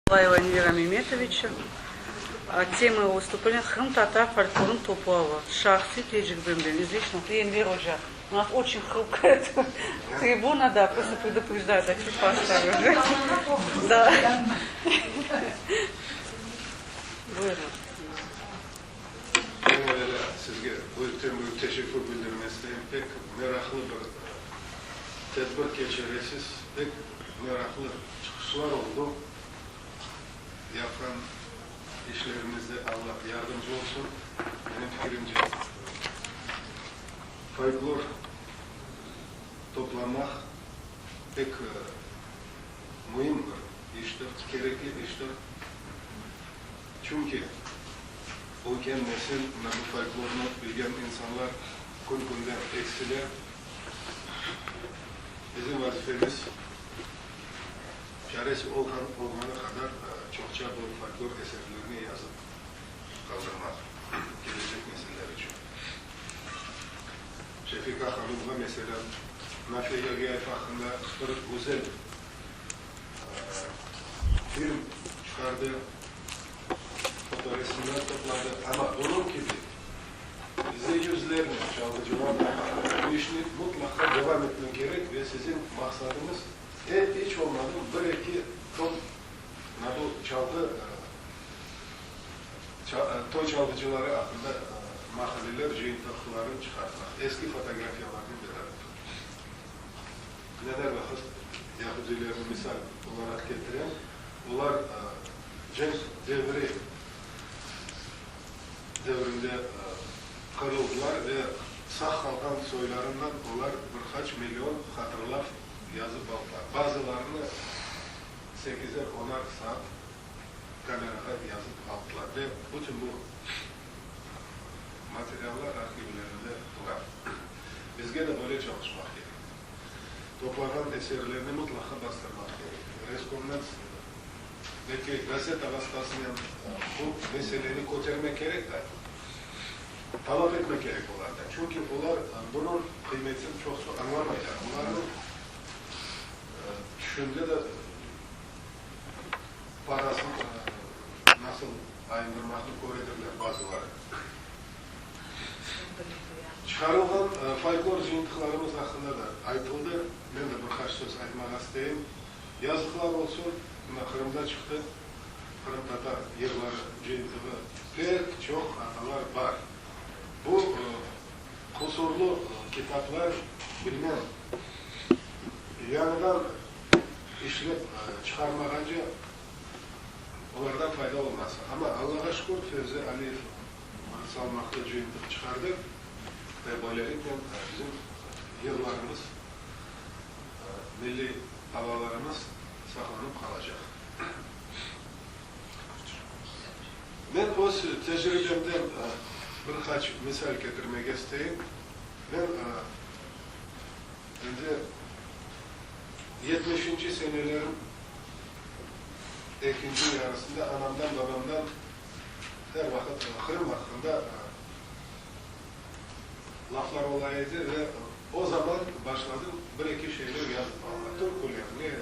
Abdullaeva Envera Memetoviça. Tema его vıstupleniya, Qırımtatar folklorınıñ toplavı, şahsiy tecribemden, iz liçnogo. Enver oca, u nas oçün hrupkayet tribuna, da, prosto predupreždаю, da, çut poostare uje. Da. Buyurıñız. Eñ evelâ sizge büyükten-büyük teşekkür bildirmek isteyim. Pek meraqlı bir tedbir keçiresiz, pek meraqlı çıqışlar oldu. Yapqan işleriñizde Alla yardımcı olsun. Menim fikirimce, folklor toplamaq pek müim bir iştir, kerekli iştir. Çünki üyken nesil, mına bu folklornı bilgen insanlar kün-künden eksile. Bizim vazifemiz, çaresi olğan olğanı qadar çoqça bu folklor eserlerini yazıp qaldırmaq, kelecek nesiller içün. Şefika hanımğa, meselâ, Nafe Yagyayev aqqında bir güzel film çıqardı, fotoresimler topladı, amma bunıñ kibi bize yüzlernen çalğıcılar da bar. Bu işni mıtlaqa devam etmek kerek ve siziñ maqsadıñız, e, iç olmadım bir-eki tom mına bu çalğı, toy çalğıcıları aqqında maqaleler cıyıntıqlarını çıqartmaq, eski fotografiyalarnen beraber. Neler vaqıt yahudilerni misal olaraq ketirem, olar cenk devri devrinde qırıldılar ve sağ qalğan soylarından olar bir qaç million hatırlav yazıp aldılar. Bazılarını sekizer, onar saat kamerağa yazıp aldılar ve bütün bu materiallar arhivlerinde tura. Bizge de böyle çalışmaq kerek. Toplağan eserlerni mıtlaqa bastırmaq kerek. Reskomnats, belki gazeta vastasınen bu meseleni kötermek kerek de, talap etmek kerek olardan. Çünki olar bunıñ qıymetini çoqsu añlamaylar. Olarnıñ tüşünde de parasını nasıl ayındırmaqnı köredirler bazıları. Çıqarılğan folklor cıyıntıqlarımız aqqında da aytıldı. Men de bir qaç söz aytmağa isteyim. Yazıqlar olsun, mına Qırımda çıqtı qırımtatar yırları cıyıntığı. Pek çoq hatalar bar. Bu qusurlı kitaplar, bilmem, yañıdan işlep çıqarmağance olardan fayda olmaz. Amma Allağa şükür, Fevzi Aliyev salmaqlı cıyıntıq çıqardı ve böyleliknen bizim yırlarımız, milliy avalarımız saqlanıp qalacaq. Men öz tecribemden bir qaç misal ketirmege isteyim. Men endi yetmişinci senelerim ekinci yarısında anamdan, babamdan Er vaqıt Qırım aqqında laflar ola edi ve o zaman başladım bir-eki şeyler yazıp almağa, türkülerni,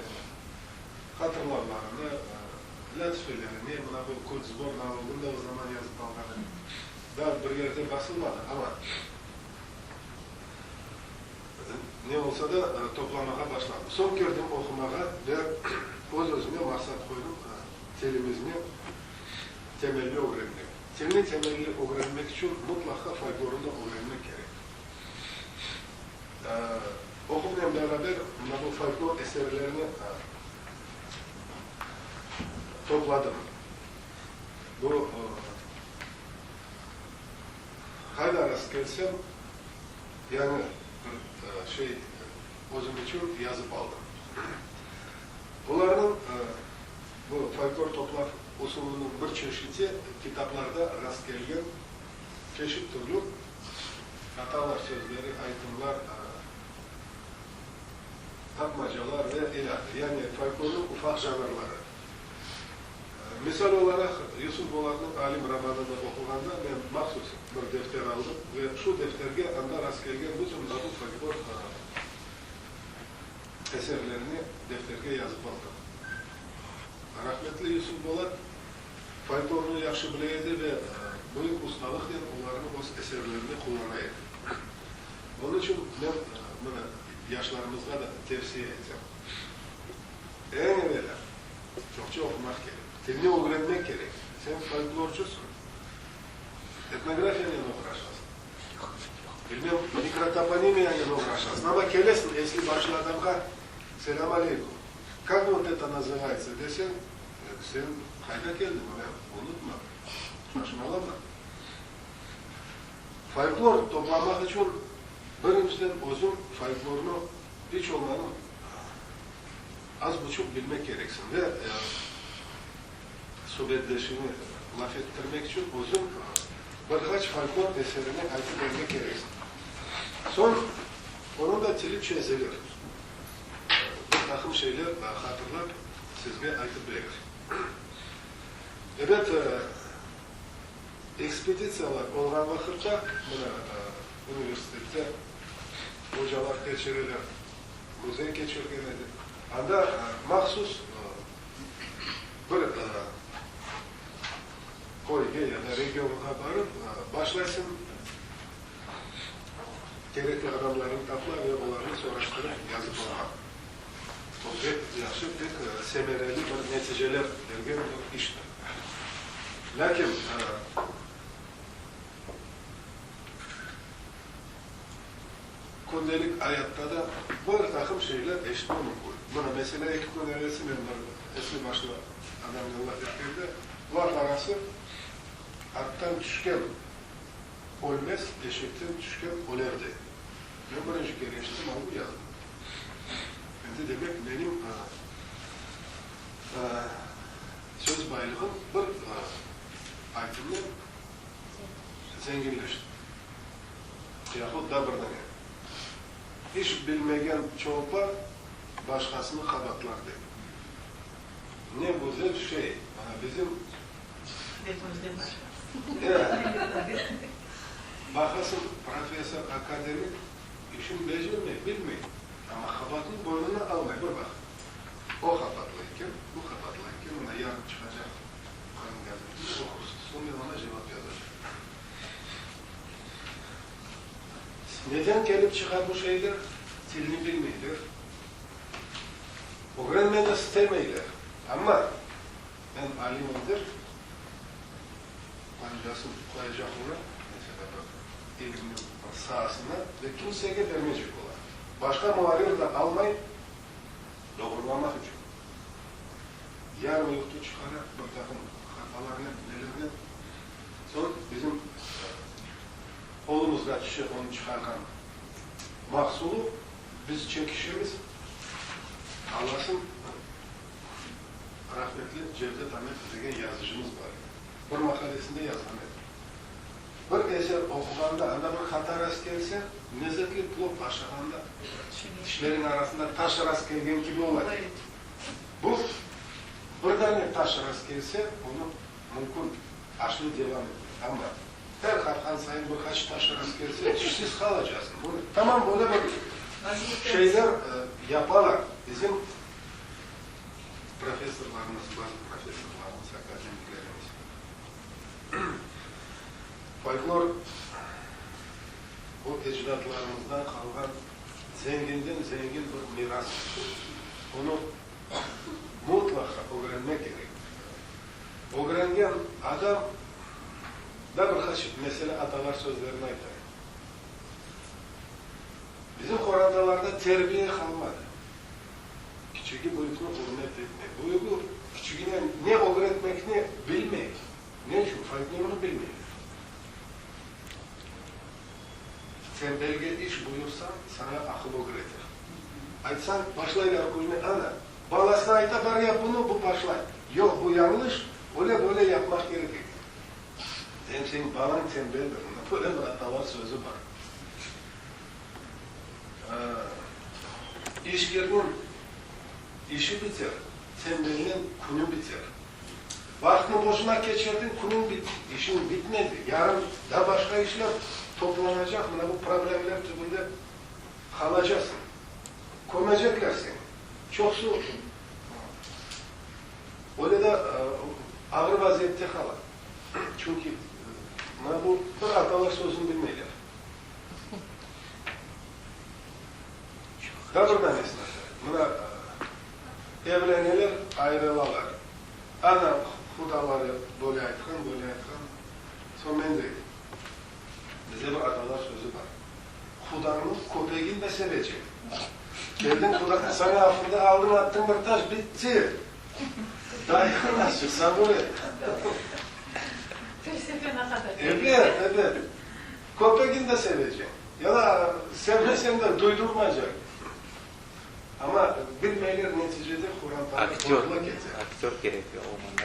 hatırlavlarını, lâtfelerini, mına bu Kod-zbor nalogını da o zaman yazıp alğan edim. Daa bir yerde basılmadı, amma ne olsa da toplamağa başladım. Soñ kirdim oqumağa ve öz-özüme maqsat qoydım, tilimizni temelli ögrenmek. Tilni temelli ögrenmek içün mıtlaqa folklorını ögrenmek kerek. Oquvnen beraber mına bu folklor eserlerini topladım. Bu qayda rastkelsem, yañı bir şey özüm içün yazıp aldım. Olarnıñ bu folklor toplav usulınıñ bir çeşiti kitaplarda rastkelgen çeşit türlü atalar sözleri, aytımlar, tapmacalar ve ilâhre, yani folklornıñ ufaq janrları. Misal olaraq, Yusuf Bolatnıñ Alim romanını oquğanda men mahsus bir defter aldım ve şu defterge anda rastkelgen bütün bu folklor eserlerini defterge yazıp aldım. Rahmetli Yusuf Bolat folklornı yahşı bile edi ve büyük ustalıqnen olarnı öz eserlerinde qullana edi. Onıñ içün men mına yaşlarımızğa da tevsiye etem, eñ evelâ çoqça oqumaq kerek, tilni ögrenmek kerek. Sen folklorcısıñ, etnografiyanen oğraşasıñ, bilmem, mikrotoponimiyanen oğraşasıñ, amma kelesiñ esli-başlı adamğa, Selâm aleykum, kak vot eto nazıvayetsa deseñ, sen qayda keldiñ, mına, unutma, şaşmalama. Folklor toplamaq içün birinciden özüñ folklornı iç olmadım az buçuq bilmek kereksiñ ve subetdeşiñi laf ettirmek içün özüñ bir qaç folklor eserini aytıp bermek kereksiñ. Soñ onıñ da tili çezilir, bir taqım şeyler hatırlap sizge aytıp berir. Ebet, Ekspeditsiyalar olğan vaqıtta, mına, universitette ocalar keçireler, müzey keçirgen edi. Anda mahsus bir köyge ya da regionğa barıp, başlaysıñ kerekli adamlarnı tapma ve olarnı soraştırıp yazıp almaq. O pek yahşı, pek semereli bir neticeler bergen bir iştir. Lâkin kündelik ayatta da bir taqım şeyler eşitme mümkün. Mına, meselâ, eki kün evelsi men bir esli-başlı adamnen laf etkende, laf arası attan tüşken ölmez, eşekten tüşken öler dey. Men birinci kere eşittim, amma bu yazdım. Endi demek, menim söz baylığım bir aytımnen zenginleşti. Yahut da bir dane. İş bilmegen çolpa başqasını qabaatlar dey. Ne güzel şey, mana bizim. Betimizden başqa. Baqasıñ, professor, akademik işin becermey, bilmey, amma qabaatnı boynuna almay. Bir baq, o qabaatlı eken, bu qabaatlı eken, mına yarın çıqacaq Qırım gazetinde oqursız, soñ men oña cevap yazacaq. Neden kelip çıqa bu şeyler? Tilni bilmeyler, ögrenmeni istemeyler. Amma men alimim dep, pancasını qoyacaq ola, meselâ, bir ilimniñ bir saasına ve kimsege bermeycek ola. Başqa muarrir da almay, doğrulamaq içün. Yarım yuqtu çıqara bir taqım hatalarnen, nelernen. Soñ bizim qolumızğa tüşe onı çıqarğan mahsulı, biz çekişemiz, alasıñ. Rahmetli Cevdet Ametov degen yazıcımız bar edi. Bir maqalesinde yazğan edi. Bir eser oquğanda, anda bir hata rastkelse, lezetli plov aşağanda tişleriñ arasında taş rastkelgen kibi ola dey. Bu, bir dane taş rastkelse, onı mümkün aşnı devam etmek. Amma er qapqan sayın bir qaç taş rastkelse, tişsiz qalacaqsıñ. Bunı tamam böyle bir şeyler yapalar. Bizim Professorlarımız, bazı professorlarımız, akademiklerimiz folklor bu ecdatlarımızdan qalğan zenginden zengin bir mirastır. Onı mutlaqa ögrenmek kerek. Ögrengen adam, da bir qaç mesele atalar sözlerini aytayım. Bizim qorantalarda terbiye qalmadı. Kiçigi büyükni ürmet etmey, büyügi kiçigine ne ögretmekni bilmey. Ne içün? Folklornı bilmeyler. Tenbelge iş buyursañ, saña aqıl ögretir. Aytsañ, başlaylar külme. Ana, balasına ayta, bar yap bunı, bu başlay. Yoq, bu yañlış, öyle böyle yapmaq kerek eken. Em seniñ balañ tenbeldir. Mına böyle bir atalar sözü bar. İşkirniñ işi biter, tenbelniñ künü biter. Vaqıtnı boşuna keçirdiñ, künüñ bitti, işiñ bitmedi, yarın da başqa işler toplanacaq, mına bu problemler tübünde qalacaqsıñ. Kömecekler seni. Çoqsu. Öyle de ağır vaziyette qala. Çünki mına bu bir atalar sözüni bilmeyler. Daa bir danesini aytayım. Mına evleneler, ayrılalar. Ana qudaları böyle aytqan, böyle aytqan. Soñ men deyim, bizde bir atalar sözü bar. Qudañnıñ köpegin de sevecek. Keldiñ quda, saña afında aldıñ attıñ bir taş, bitti. Dayan azçıq, sabır et. Felsefe ne qadar. Ebet, ebet. Köpegin de sevecek. Ya da sevmeseñ de duydurmaycaq. Amma bilmeyler, neticede qorantalar bozula kete. Aktör kerek o mında.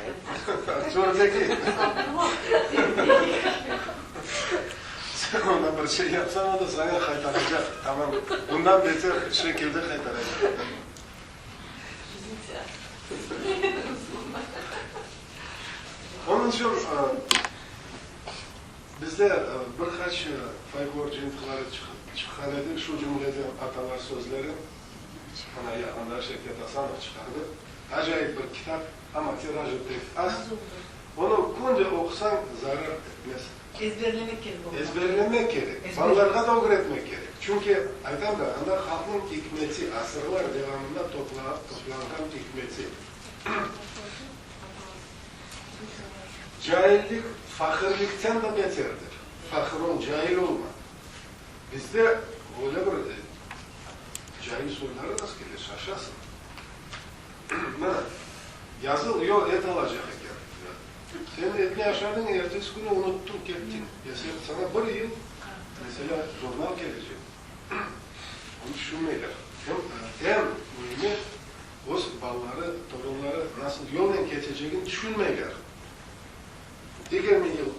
Aktör degil. Sen ona bir şey yapsañ, o da saña qaytaracaq. Tamam, bundan beter şekilde qaytaracaq. Onıñ içün bizde bir qaç folklor cıyıntıqları çıqqan edi, şu cümleden Atalar sözleri, mına yaqında Şevket Asanov çıqardı. Acayip bir kitap, amma tirajı pek az. Onı künde oqusañ, zarar etmez. Ezberlemek kerek olar. Ezberlemek kerek, balalarğa da ögretmek kerek. Çünki, aytam da, anda halqnıñ ikmeti, asırlar devamında toplanğan ikmeti. Caillik faqırlıqtan da beterdir. Faqır ol, cail olma. Bizde öyle bir cail soyları rastkele, şaşasıñ. Mına, yazıq, yoq, et alacaq eken. Sen etni aşadıñ, ertesi künü unuttıñ, kettiñ. Ya sen, saña bir yıl, meselâ, jurnal kelecek. Onı tüşünmeyler. Em, eñ müimi, öz balaları, torunları nasıl yolnen ketecegini tüşünmeyler. 20 yıl,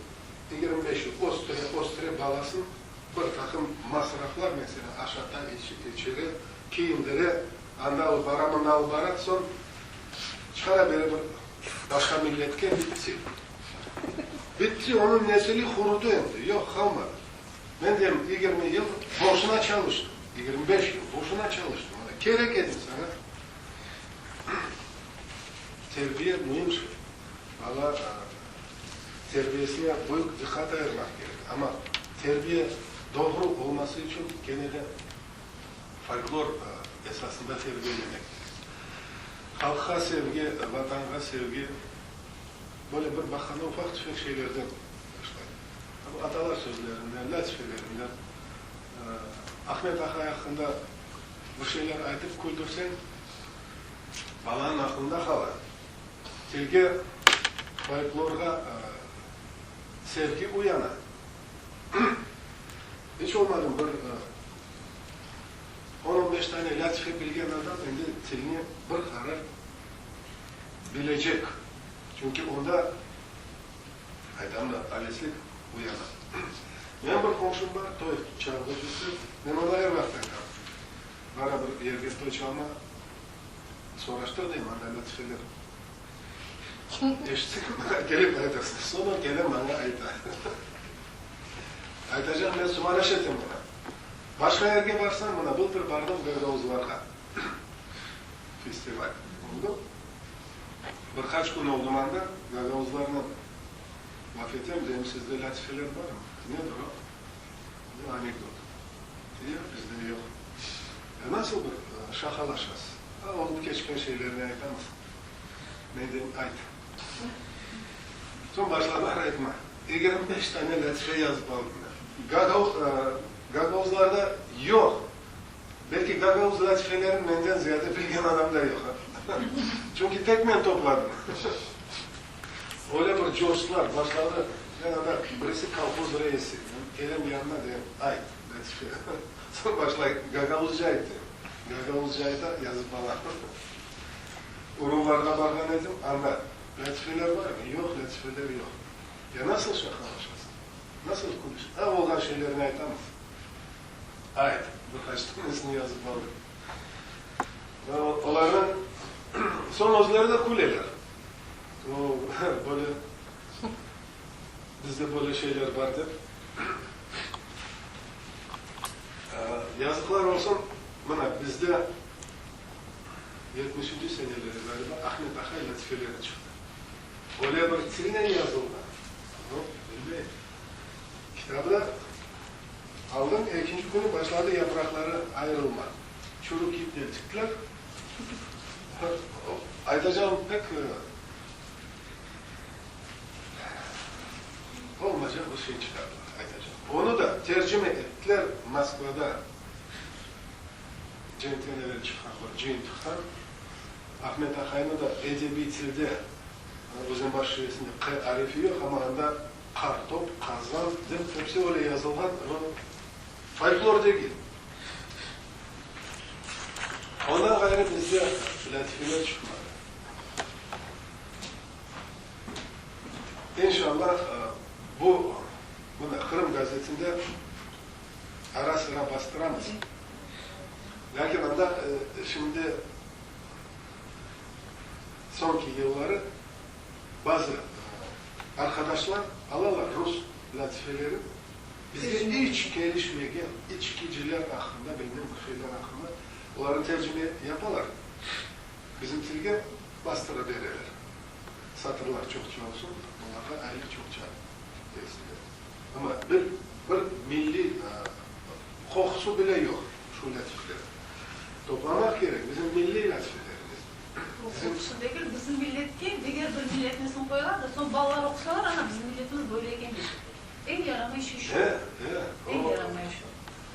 25 yıl östüre, östüre balasın, bir taqım masraflar, meselâ, aşata, içire, kiyindire, anda alıp bara, mında alıp bara, soñ çıqara bere bir başqa milletke, bitti. Bitti, onıñ nesili qurudı endi, yoq, qalmadı. Men deyim, 20 yıl boşuna çalıştım, 25 yıl boşuna çalıştım, ana, kerek edi saña. Terbiye müim şey. Bala terbiyesine büyük diqqat ayırmaq kerek. Amma terbiye doğru olması içün kene de folklor esasında terbiyelemek kerek. Halqqa sevgi, Vatanğa sevgi böyle bir baqqanda ufaq-tüfek şeylerden başlay. Atalar sözlerinden, lâtifelerinden. Ahmet ahay aqqında bir şeyler aytıp küldürseñ, balanıñ aqlında qala. Tilge, folklorğa sevgi uyana. İç olmadım bir on-on beş tane lâtife bilgen adam endi tilni bir qarar bilecek. Çünki onda, aytam da, aveslik uyana. Menim bir qomşum bar, toy çalğıcısı. Men oña er vaqıt aytam, bara bir yerge toy çalma, soraştır deyim, anda lâtifeler eşitseñ, maña kelip aytasıñ. Soñ o kele maña ayta. Aytacaq, men suvaraş etem mına. Başqa yerge barsam, mına bıltır bardım Gagauzlarğa. Festival oldı. Bir qaç kün oldım anda, Gagauzlarnen laf etem, deyim, sizde lâtifeler barmı? Nedir o? Dey, anekdot. Yoq, bizde yoq. Ya nasıl bir şaqalaşasız? A, olıp keçken şeylerni aytamız. Men deyim, ayt. Soñ başladılar aytma. 25 tane lâtife yazıp aldım men. Gagauzlarda yoq. Belki gagauz lâtifelerini menden ziyade bilgen adam da yoq. Çünki tek men topladım. Öyle bir coştılar, başladı. Men anda, birisi kolhoz reisi. Men kelem yanına, deyim, ayt, lâtife. Soñ başlay, gagauzca ayt, deyim. Gagauzca ayta, yazıp ala. Urumlarğa barğan edim, anda lâtifeler barmı? Yoq, lâtifeler yoq. Ya nasıl şaqalaşasıñ? Nasıl külüş? A, olğan şeylerni aytamız. Ayt, bir qaç tanesini yazıp aldım. Olarnıñ soñ özleri de küleler. O, böyle, bizde böyle şeyler bar dep. Yazıqlar olsun, mına, bizde yetmişinci seneleri, ğaliba, Ahmet ahay lâtifeleri çıqtı. Öyle bir tilnen yazılğan. Yoq, bilmeyim. Kitabı da aldım, ekinci künü başladı yapraqları ayırılmaq. Çürük ipnen tiktiler. Aytacağım pek olmaycaq bir şey çıqardılar, aytacağım. Onı da tercime ettiler Moskvada cenkten evel çıqqan bir cıyıntıqtan. Ahmet aqaynı da edebiy tilde, Özenbaş şivesinde q arifi yoq, amma anda qartop, qazan dep hepsi öyle yazılğan, amma folklor degil. Ondan ğayrı bizde lâtifeler çıqmadı. İnşallah, bu, bunı Qırım gazetinde ara-sıra bastıramız. Lâkin anda şimdi soñki yılları bazı arqadaşlar alalar rus lâtifelerini, bizge iç kelişmegen içkiciler aqqında, bilmem bir şeyler aqqında, olarnı tercime yapalar, bizim tilge bastıra bereler. Satırlar çoqça olsun, olarğa aylıq çoqça bersinler. Amma bir, bir milliy qoqusı bile yoq şu lâtifler. Toplamaq kerek bizim milliy lâtifelerimizni. O qoqusı degil, bizim milletke diger bir millet nesin qoyalar da, soñ balalar oqusalar, ana, bizim milletimiz böyle eken deycekler. Eñ yaramay şey şu. E, e, Eñ o. yaramay şu.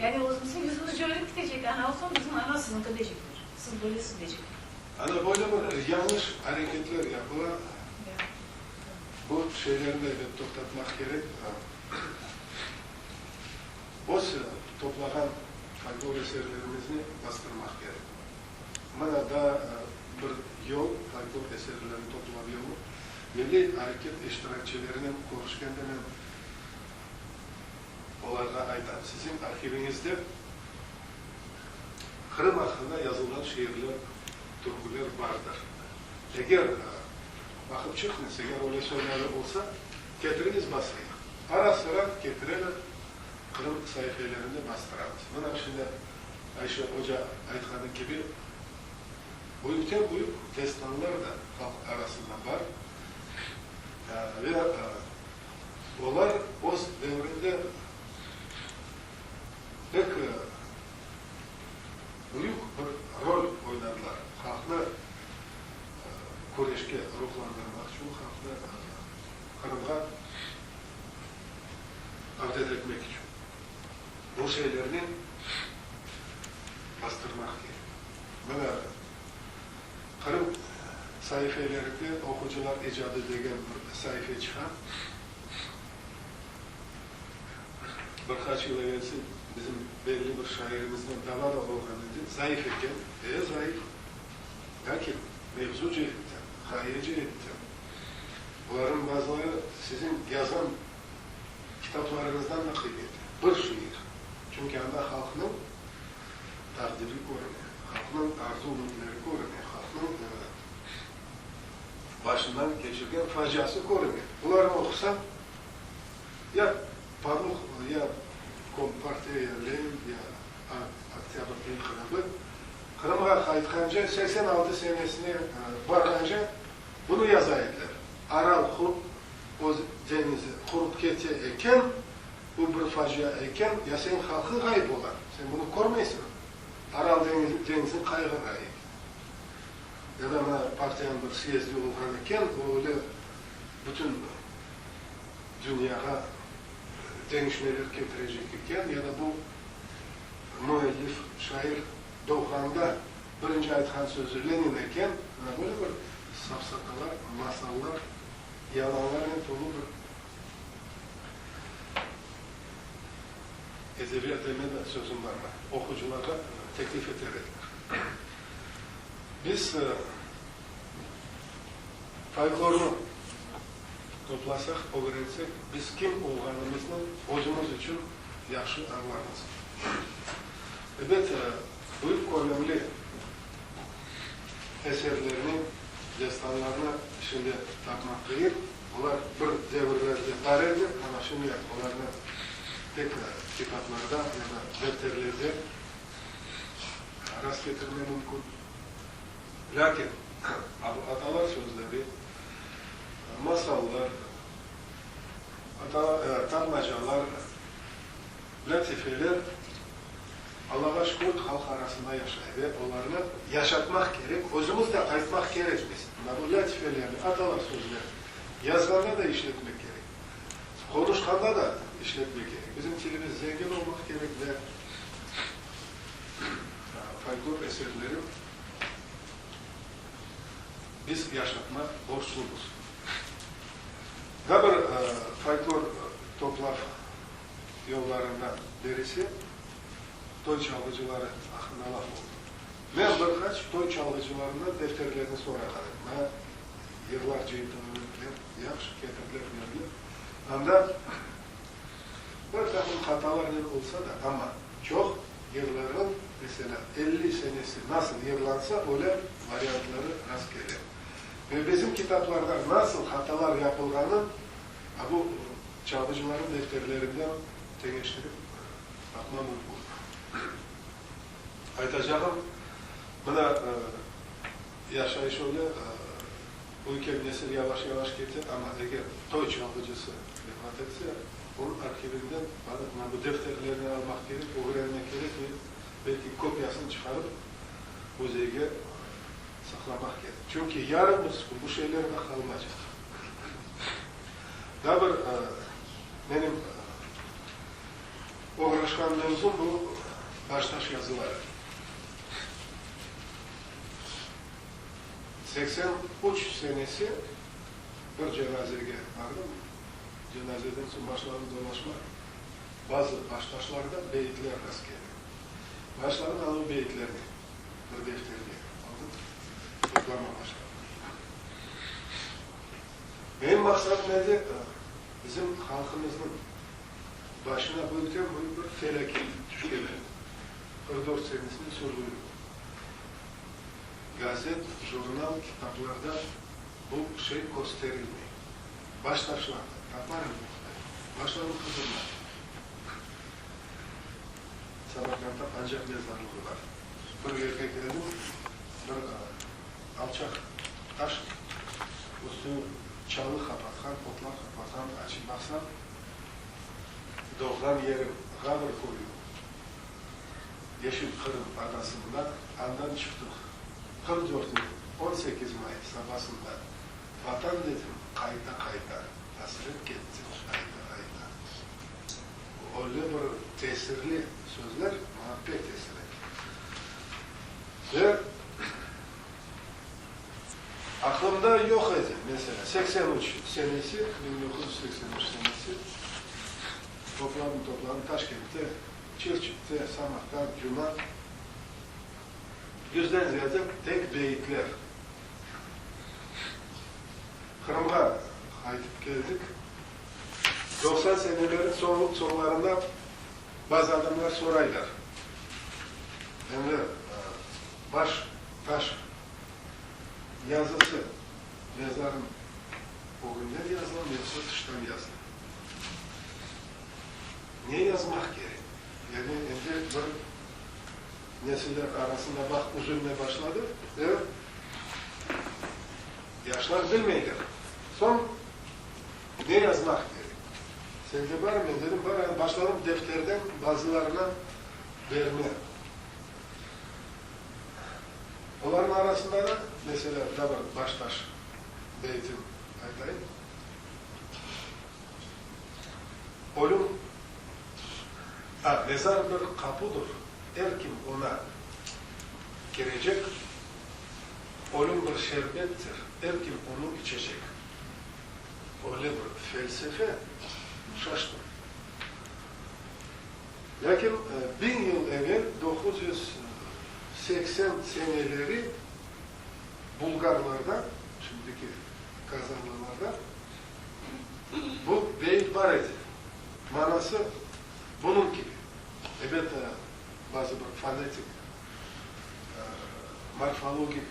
Yani özümizniñ yüzümiz coyulıp ketecek, ana, o soñ bizim ana siziñki deycekler, siz böylesiz deycekler. Ana böyle bir yañlış areketler yapıla. Bu şeylerni de ebet toqtatmaq kerek. Öz toplağan folklor eserlerimizni bastırmaq kerek. Mına daa bir yol, folklor eserlerini toplav yolu. Milliy areket iştirakçilerinen körüşkende men olarğa aytam, siziñ arhiviñizde Qırım aqqında yazılğan şiirler, türküler bardır. Eger baqıp çıqıñız, eger öyle soyları olsa, ketiriñiz basayıq. Ara-sıra ketireler, Qırım saifelerinde bastıramız. Mına şimdi Ayşe oca aytqanı kibi, büyükten-büyük destanlar da halq arasında bar ve olar öz devrinde pek büyük bir rol oynadılar, halqnı küreşke ruhlandırmaq içün, halqnı Qırımğa avdet etmek içün. Bu şeylerni bastırmaq kerek. Mına, Qırım saifelerinde Oqucılar icadı degen bir saife çıqa. Bir qaç yıl evelsi bizim belli bir şairimiznen dava da olğan edi, zayıf eken. E, zayıf. Lâkin mevzu ceetten, ğaye ceetten bularnıñ bazıları siziñ yazğan kitaplarıñızdan da qıymetli. Bir şiir. Çünki anda halqnıñ taqdiri körüne, halqnıñ arzu-ümütleri körüne, halqnıñ başından keçirgen faciası körüne. Bularnı oqusañ, ya Pamuq, ya Kompartiya, ya Lenin, ya Oktâbr inqilâbı Qırımğa qaytqance, 86 senesine barğance bunı yaza ediler, Aral öz deñizi qurup kete eken, bu bir facia eken, ya seniñ halqıñ ğayıp ola, sen bunı körmeysiñ, Aral deñizi qayğıra eken. Ya da mına partiyanıñ bir syezdi olğan eken, o öyle bütün dünyağa deñişmeler ketirecek eken, ya da bu müellif, şair doğğanda birinci aytqan sözü Lenin eken, mına böyle bir safsatalar, masallar, yalanlarnen tolu bir edebiyat deme de sözüm barmay, oqucılarğa teklif eter ediler. Biz folklornı toplasaq, ögrensek, biz kim olğanımıznı özümiz içün yahşı añlarmız. Ebet, büyük kölemli eserlerni, destanlarnı şimdi tapmaq qıyın. Olar bir devirlerde bar edi, amma şimdi olarnı tek kitaplarda ya da defterlerde rast ketirme mümkün. Lâkin atalar sözleri. Masallar, tarlacalar, lâtifeler, Allağa şükür, halq arasında yaşay ve olarnı yaşatmaq kerek, özümiz de aytmaq kerekmiz. Mına bu lâtifelerni, atalar sözlerini yazğanda da işletmek kerek, qonuşqanda da işletmek kerek. Bizim tilimiz zengin olmaq kerek ve folklor eserleri biz yaşatmaq borclumız. Daa bir folklor toplav yollarından birisi toy çalğıcıları aqqında laf oldı. Men bir qaç toy çalğıcılarından defterlerini sorağan edim. Maña yırlar cıyıntığını berdiler, yahşı ketirdiler, berdiler. Anda bir taqım hatalarnen olsa da, amma çoq yırlarnıñ, meselâ, 50 senesi nasıl yırlansa, öyle variantları rastkele. Ve bizim kitaplarda nasıl hatalar yapılğanı, a bu çalğıcılarnıñ defterlerinden teñeştirip baqma mümkün. Aytacağım, mına, yaşayış öyle, üyken nesil yavaş-yavaş kete, amma eger toy çalğıcısı vefat etse, onıñ arhivinden barıp, mına bu defterlerni almaq kerek, ögrenmek kerek ve belki kopiyasını çıqarıp, müzeyge saqlamaq kerek. Çünki yarın bu şeyler de qalmaycaq. Daa bir menim oğraşqan mevzum bu baştaş yazıları. 83 senesi bir cenazege bardım. Cenazeden soñ başladım dolaşmaq. Bazı baştaşlarda beyitler rastkeldi. Başladım anav beyitlerni bir defterge aldım, toplama başladım. Menim maqsadım edi, bizim halqımıznıñ başına büyükten-büyük bir felâket tüşken edi, 44 senesiniñ sürgünligi. Gazet, jurnal, kitaplarda bu şey kösterilmey. Baştaşlarnı taparım yoqsa, başladım qıdırmağa. Samarqandda Pancaq mezarlığı bar. Bir yerge keldim, bir alçaq taş, üstü çalı qapatqan, otlar qapatqan, açıp baqsam, doğğan yerim, Ğavr köyü, Yeşil Qırım adasında, andan çıqtıq. 44-niñ 18 may sabasında Vatan dedim qayta-qayta, Hasret kettim ayta-ayta. Öyle bir tesirli sözler maña pek tesir etti. Ve aqlımda yoq edi, meselâ, 83 senesi, 1983 senesi topladım, topladım Taşkentte, Çirçikte, Samarqand, Cuma yüzden ziyade tek beyitler. Qırımğa qaytıp keldik. 90 senelerin soñlarında bazı adamlar soraylar, Endi baş taş yazısı mezarın ögünden yazılamı yoqsa tıştan yazılamı? Ne yazmaq kerek? Yani endi bir nesiller arasında bağ üzülme başladı ve yaşlar bilmeyler. Soñ ne yazmaq kerek? Sende barmı? Men dedim, bar. Başladım defterden bazılarına berme. Olarnıñ arasında da, meselâ, daa bir baştaş beytin aytayım. Ölüm, a, mezar bir qapudır, er kim oña kirecek, ölüm bir şerbettir, er kim onı içecek. Öyle bir felsefe, şaştım. Lâkin biñ yıl evel, 980 seneleri bulgarlarda, şimdiki kazanlılarda, bu beyit bar edi. Manası bunıñ kibi. Ebet, bazı bir fonetik, morfologik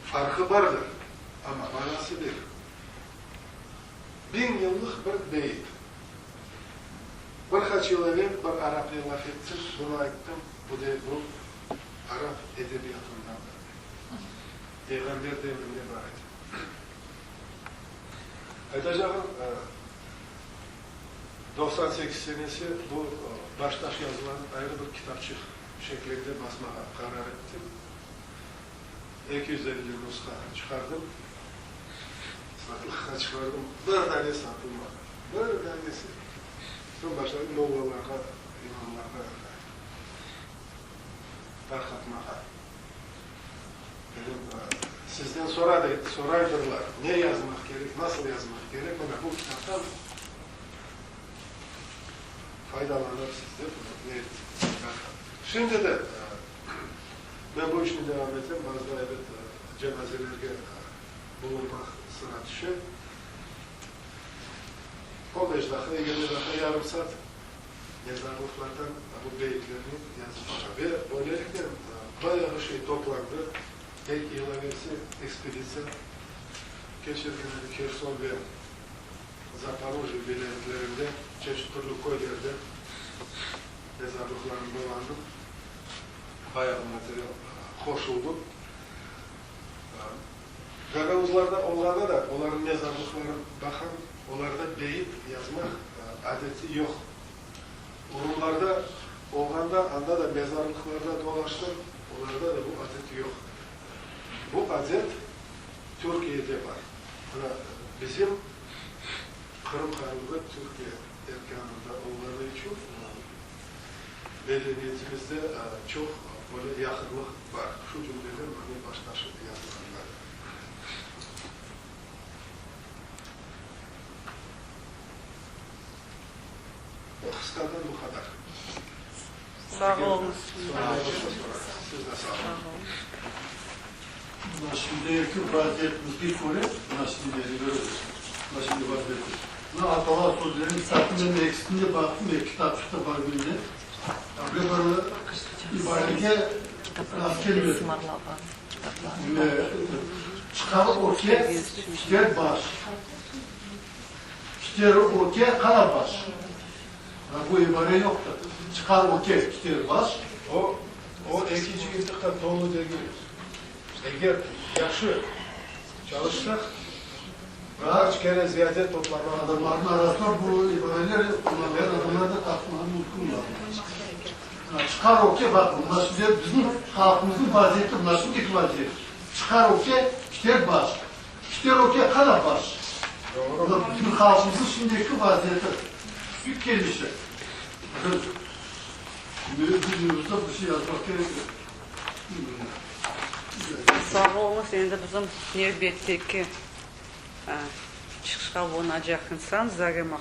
farqı bardır, amma manası bir. Biñ yıllıq bir beyit. Bir qaç yıl evel bir arapnen laf ettim, bunı ayttım, bu de bu arap edebiyatındandır, dedi. Peyğamber devrinde bar edi. Aytacağım, 98 senesi bu baştaş yazılarnı ayrı bir kitapçıq şeklinde basmağa qarar ettim. 250 nusha çıqardım. Satılıqqa çıqardım. Bir dane satılmadı. Bir danesi. Soñ başladım mollalarğa, imamlarğa tarqatmağa. Dedim, sizden soraydırlar, ne yazmaq kerek, nasıl yazmaq kerek, mına bu kitaptan faydalanırsız dep, ne ettim, tarqattım. Şimdi de men bu işni devam etem, bazıda, ebet, cenazelerge bulunmaq sıra tüşe. On beş daqqa, 20 daqqa, yarım saat mezarlıqlardan bu beyitlerni yazıp baqam. Ve böyleliknen bayağı şey toplandı. Eki yıl evelsi ekspeditsiya keçirgen edik Herson ve Zaporojye vilâyetlerinde, çeşit türlü köylerde mezarlıqlarnı dolandıq. Bayağı material qoşuldı. Gagauzlarda olğanda da, olarnıñ mezarlıqlarını baqam, olarda beyit yazmaq adeti yoq. Urumlarda olğanda, anda da mezarlıqlarda dolaştım, olarda da bu adet yoq. Bu adet Türkiyede bar. Mına, bizim Qırım Hanlığı Türkiye erkânında olğanı içün, medeniyetimizde çoq böyle yaqınlıq bar, şu cümleden mane baştaşı yazılarında da. Qısqadan bu qadar. Sağ oluñız. Siz de sağ oluñız. Mına şimdiki vaziyetimizge köre, mına şimdi görüyoruz, mına şimdi vaziyetimiz. Mına atalar sözlerini sattım, men ekisini de baqtım, eki kitapçıq da bar mende. Ve bir ibarege rast kelmedim. Çıqar öke, kiter baş. Kiter öke, qara baş. Mına bu ibare yoqtır. Çıqar öke, kiter baş. O, o eki cıyıntıqta tolu degil. Eger yahşı çalışsaq, bir qaç kere ziyade toplamağa. Adamlarnıñ arasında bu ibareler qullanğan adamlar da tapmağa mümkün. Çıqar öke, baqıñ, mına şimdi bizim halqımıznıñ vaziyeti, mına şimdiki vaziyet. Çıqar öke, kiter baş. Kiter öke, qara baş. Doğru. Bizim halqımıznıñ şimdiki vaziyeti pek kelişe. Bizim bir şey yazmaq kerek yoq. Sağ oluñız. Endi bizim nevbetteki çıqışqa bulunacaq insan Zarema.